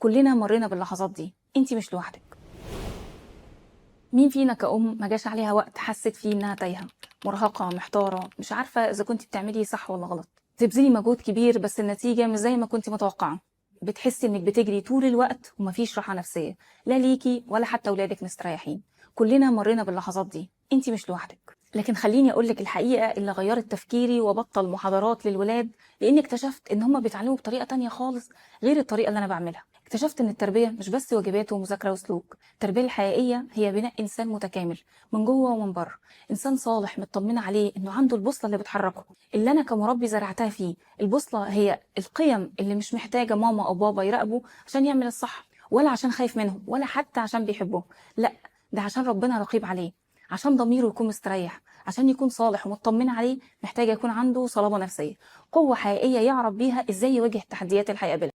كلنا مرينا باللحظات دي، انت مش لوحدك. مين فينا كأم ما جاش عليها وقت حست فيه انها تايهه، مرهقة، محتارة، مش عارفه اذا كنت بتعملي صح ولا غلط، تبذلي مجهود كبير بس النتيجة مش زي ما كنت متوقعه، بتحسي انك بتجري طول الوقت ومفيش راحة نفسية لا ليكي ولا حتى اولادك مستريحين. كلنا مرينا باللحظات دي، انت مش لوحدك. لكن خليني اقول لك الحقيقة اللي غيرت تفكيري وبطل محاضرات للولاد، لاني اكتشفت ان هم بيتعلموا بطريقة تانية خالص غير الطريقة اللي انا بعملها. اكتشفت ان التربية مش بس واجبات ومذاكره وسلوك، التربية الحقيقية هي بناء انسان متكامل من جوه ومن بره، انسان صالح مطمنه عليه انه عنده البوصلة اللي بتحركه، اللي انا كمربي زرعتها فيه. البوصلة هي القيم اللي مش محتاجه ماما او بابا يراقبه عشان يعمل الصح، ولا عشان خايف منهم، ولا حتى عشان بيحبهم، لا ده عشان ربنا رقيب عليه، عشان ضميره يكون مستريح، عشان يكون صالح ومطمن عليه. محتاج يكون عنده صلابة نفسية، قوة حقيقية يعرف بيها ازاي يواجه التحديات اللي هيقابلها.